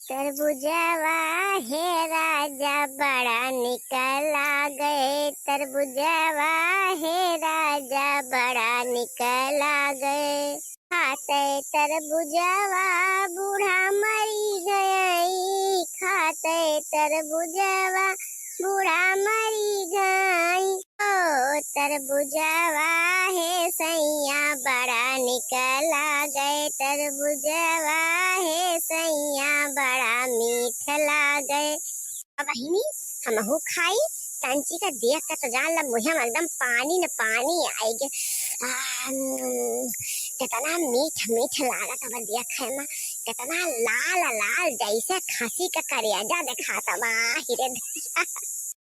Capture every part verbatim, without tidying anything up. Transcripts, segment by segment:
तरबुजवा हे राजा बड़ा निक लागे, तरबुजवा हे राजा बड़ा निक लागे। खाते तरबुजवा बूढ़ा मरी गई, खाते तरबुजवा बूढ़ा मरी गई। ओ तरबुजवा हे सैया बड़ा निक लागे, तरबुजवा हे सैया बड़ा मीठ लागे। अब बहिनी, हमहू खाई, तंची का देख के तो जान ला मुँह में एकदम पानी न पानी आइगे। आ, हम्म, कितना मीठ मीठ लागत बा देखे में, कितना लाल लाल जैसे खसी का करेजा देखात बा। हिरे दैया,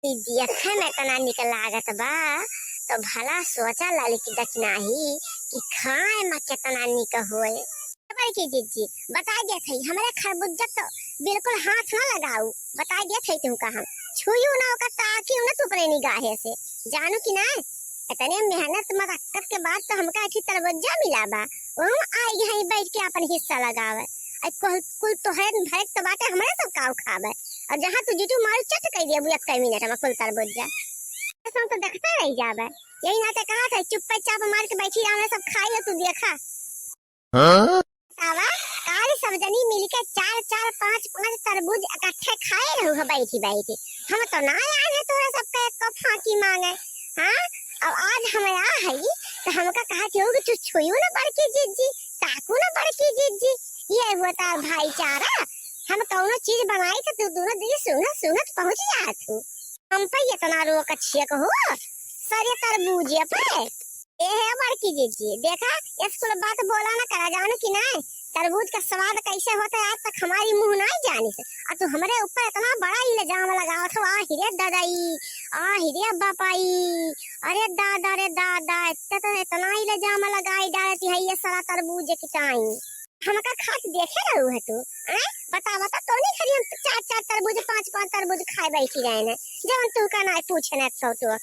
ई देखे में इतना निक लागत बा, तो भला सोचा ललकी दखिनाही कि खाए में कितना निक होए। बड़की जिज्जी, बताइ देत हई, हमरे खरबुज्जा तो बिल्कुल हाथ ना लगाऊ, बताइ देत हई तुमका हम, छुइयो ना ओका, ताकियो ना तू अपने निगाहे से, जानू कि ना? इतने मेहनत मशक्कत के बाद तो हमका एक ठे तरबुज्जा मिला बा, ओहू आइ गई बैठ के अपन हिस्सा लगावे। आई कुल, कुल तोहरे भरे तो बाटे, हमरे सब काऊ खावे। और जहाँ तू जुटू मारू चट कइ देबू एक मिनट में कुल तरबुज्जा। तो हम तो देखते रह जावे। यही नाते कहा था चुप्पे चाप मार के बैठी रहा, सब खाई और तू देखा। हाँ? बतावा, काल सब जनी मिलके चार चार पाँच पाँच तरबूज इकट्ठे खाए रहू हो बैठी बैठी। हम तो ना आए हैं तोरा सबके एको फाकी मांगे। हाँ, अब आज हम आ हई तो हमका कहा थी हो कि तू छुइयो ना बड़की जिज्जी, ताकू ना बड़की जिज्जी। ये होता भाईचारा। हम कौनो चीज बनाई तो तू दोनों दी सुंघत सुंघत पहुँच जात हूँ। हम पे इतना रोक छियक हो, सरे तरबूजे पे। ए हे बड़की जिज्जी, देखा, इस कुल बात बोला ना करा, जानू कि नाय? तरबूज का स्वाद कैसे होता है, आज तक हमारी मुँह नाय जानी से। और तू हमरे ऊपर इतना बड़ा इल्जाम लगावत हो, आ हिरे ददाई, आ हिरे बापाई, अरे दादा, अरे दादा, इतना तो, इतना इल्जाम लगाई डालती है ये सारा तरबूज की टाइम। हमका खात देखे रहू है तू, हैं? बतावा तो, तोनी खरी हम चार चार तरबूज, पाँच पाँच तरबूज खाए बैठी रहे ने, जवन तू का नाय पूछे ना तो तू।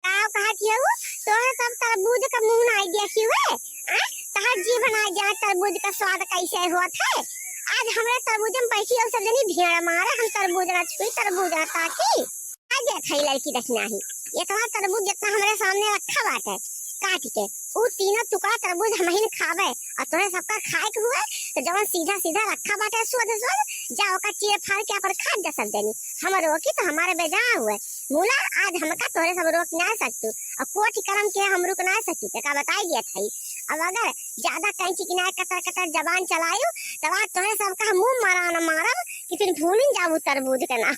का कहत हऊ? तोहरे सब तरबूज का मुँह नाय देखी हुए, हैं? तहर जीभ नाय जाने तरबूज का स्वाद कैसे होत है। आज हमरे तरबूज में बैठी हो सब जनी भेड़ मारे, हम तरबूज ना छुई, तरबूज ना ताकी। आ जात हई लड़की दखिनाही, इतना तरबूज जितना हमरे सामने रखा बाटे, काट के, ऊ तीनों टुकड़ा तरबूज हमहिन खावे, और तोहरे सबका खाए के हुए, तो जवन सीधा सीधा रखा बाटे, सोध सोध, जा ओका चीर फाड़ के अपन खा जा सब जनी। हम रोकी तो हमारे बेजा हुए। मुला, आज हमका तोहरे सब रोक ना सकतू, और कोटि करम के हम रुक ना सकी, तो का बताई दिया था। अब अगर ज्यादा कैंची किनारे कतर कतर जबान चलायू, तब आज तोहरे सबका मुँह मारा न मारब कि फिर भूलिन जाबू तरबूज के ना।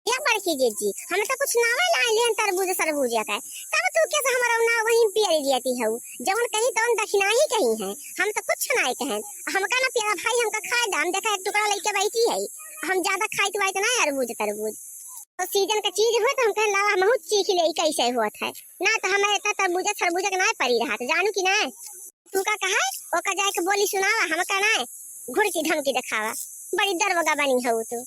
या बड़की जिज्जी, हम तो कुछ नावे लाए लिहन तरबूज सरबूज का। तब तू कैसे हमारा ना वहीं पियरी दियती हऊ? जवन कहीं तवन दखिनाही कहीं है। हम तो कुछ नाय कहन। हमका ना प्यारा भाई हमका खाए दाम, देखा एक टुकड़ा लइके बैठी है। हम ज्यादा खाइत वाइत ना तरबूज तरबूज। तो सीजन का चीज हुए तो हम कहन लावा हमहू चीख ले कैसे हुआ था। ना तो हमारे इतना तरबूजा सरबूजा के ना परी रहा, तो जानू कि ना? तू का कहा? ओका जाए के बोली सुनावा, हमका ना घुड़की धमकी दिखावा। बड़ी दरवगा बनी हऊ तू।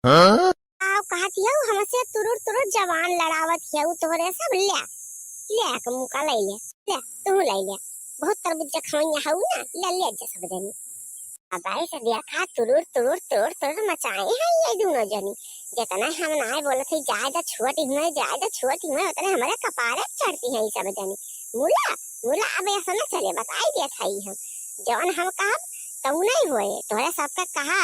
हाँ? आओ कहत हऊ हमसे तुरुर तुरुर जबान लड़ावत हऊ, तोहरे सब ले, ले के मुका ले ले, ले तू ले ले, बहुत तरबूज खवैया हऊ ना, ले ले जा सब जनी। अब ऐसे देखा तुरुर तुरुर तुरुर तुरुर मचाए हैं ये दोनों जनी, जितना हम नाय बोलत हई जाए दा छोटी हुए, जाए दा छोटी हुए, उतने हमारे कपारे चढ़ती हैं ये सब जनी। मुला, मुला अब ऐसा न चले, बताई दिया था हम, जौन हम कहब तौने होए, तोहरे सबका कहा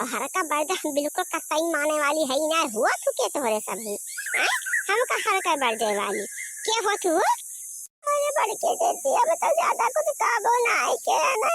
और हरका बर्द हम बिल्कुल कतई माने वाली है ही ना, हुआ तू के तोहरे सब ही। आय? हम का हरका बर्दे वाली? के हो तू? अरे बड़के दीदी, अब तो ज्यादा कुछ कहबो ना है के ना।